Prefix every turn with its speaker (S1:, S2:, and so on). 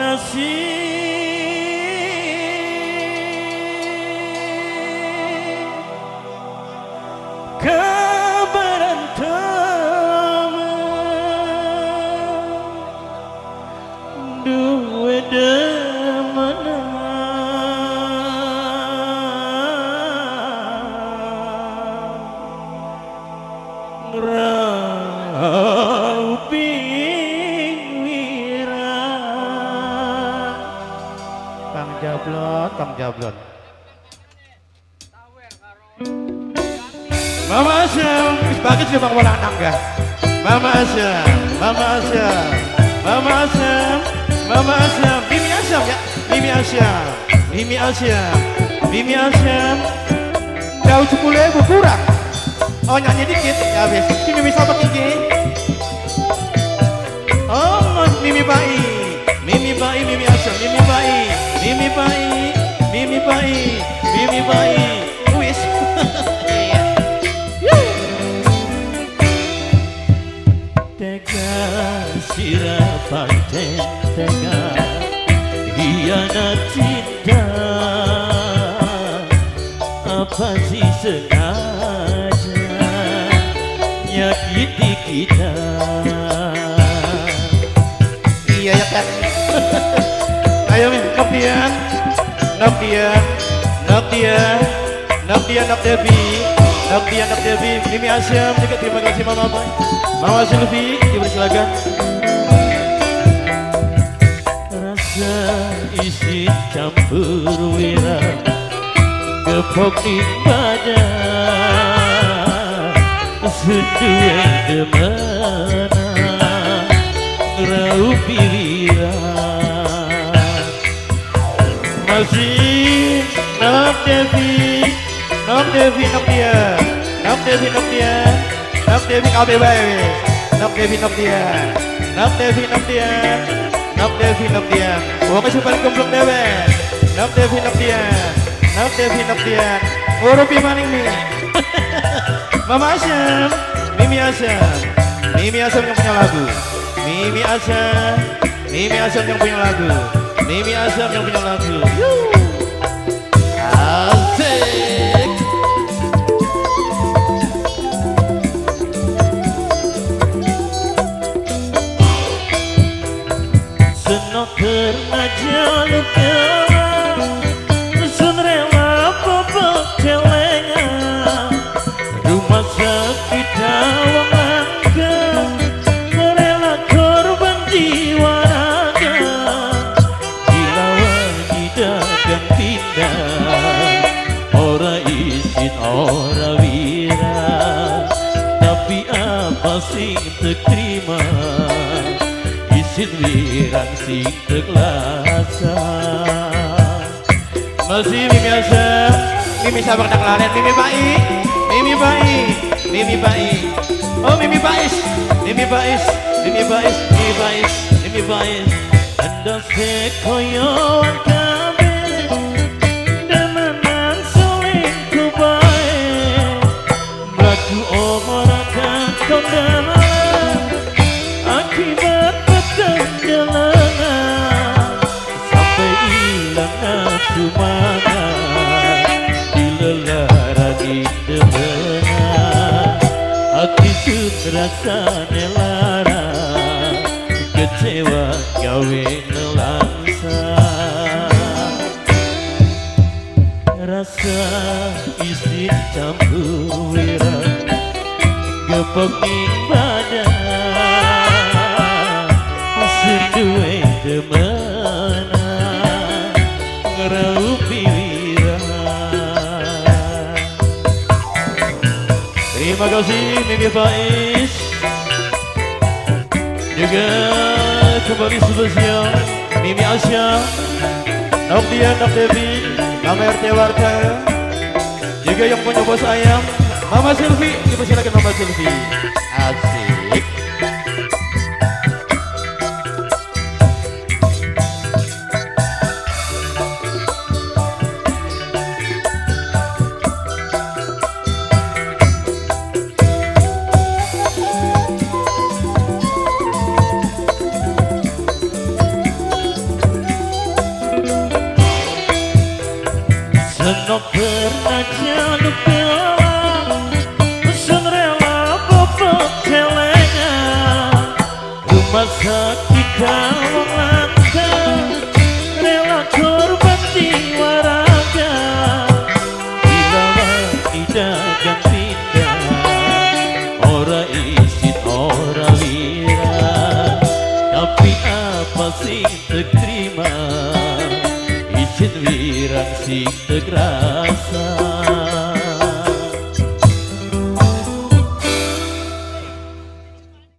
S1: Nasib keberantama duwe demenan ngrauping wira.
S2: Kang Jablon, Kang Jablon.
S1: Mama Asyam,
S2: Wis bagus ya Bang Bola Nangga.
S1: Mama Asyam, Mama Asyam, Mama Asyam, Mama Asyam, Mimi Asyam ya, Mimi Asyam, Mimi Asyam, Mimi Asyam.
S2: Jauh 10.000 kurang. Oh nyanyi dikit ya habis. Ki Mimi sapa iki?
S1: Oh Mimi Pai, Mimi Pai, Mimi Asyam, Mimi Pai, Mimi Pai, Mimi Pai, Mimi Pai.
S2: Wis.
S1: Tega sira pancen tega hianat cinta, apa sih sengaja nyakiti kita?
S2: Iya ya kan.
S1: Ayo Mi, Nokdian, Nokdian, Nokdian, Nokdian, Nok Devi, Nokdian, Nok Devi, Mimi Asyam juga terima kasih Mama Boy, Mama Silvi, dipersilakan. Rasa isi campur wira gepok di badan seduwe demenan ngraupi wira. Masih Nok Devi, Nok Devi, Nok dia, Nok Devi, Nok dia, Nok Devi kabeh bae wis. Nok Devi, Nok dia, Nok Devi, Nok dia, Nok Devi, Nok dia.
S2: Wong sing paling gemblong dhewe. Nok Devi, Nok dia, Nok Devi, Nok dia. Ngurupi maning mi.
S1: Mama Asyam, Mimi Asyam, Mimi Asyam yang punya lagu. Mimi Asyam, Mimi Asyam yang punya lagu. Mimi Asyam yang punya lagu. Asik. Senoker jaluk sun rela bobok celengan rumah sakit wong langka rela korban jiwa raga dilawangi dagang pindah ora izin ora wira tapi apa sing terima isin wirang sing teklasa. Masih Mimi Asyam,
S2: Mimi sabar nak lalen, Mimi Pai, Mimi Pai, Mimi Pai. Oh Mimi Pais,
S1: Mimi Pais, Mimi Pais, Mimi Pais, Mimi Pais. Endase koyoan kabeh demenan selingkuh bae mlaku ora katon dalan akibat peteng jalanan sampai ilang nafsu makan dilelarani demenan hati sun rasane lara kecewa gawe nelangsa rasa isi campur wira gepok ning badan seduwe demenan ngraupi wira. Terima kasih Mimi Faiz. Juga kembali spesial Mimi Asyam, Nokdian, Nok Devi, Mama RT Warta, juga yang punya bos ayam Mama Silvi, dipersilakan Mama Silvi.
S2: Asik.
S1: Senok pernah jaluk belang, sen rela bobot celengan. Rumah sakit kalau langka, rela korban jiwa raga. Bila wani dagang pindah, ora isin ora wirang. Tapi apa sing terima, isin wirang sing tegrasa.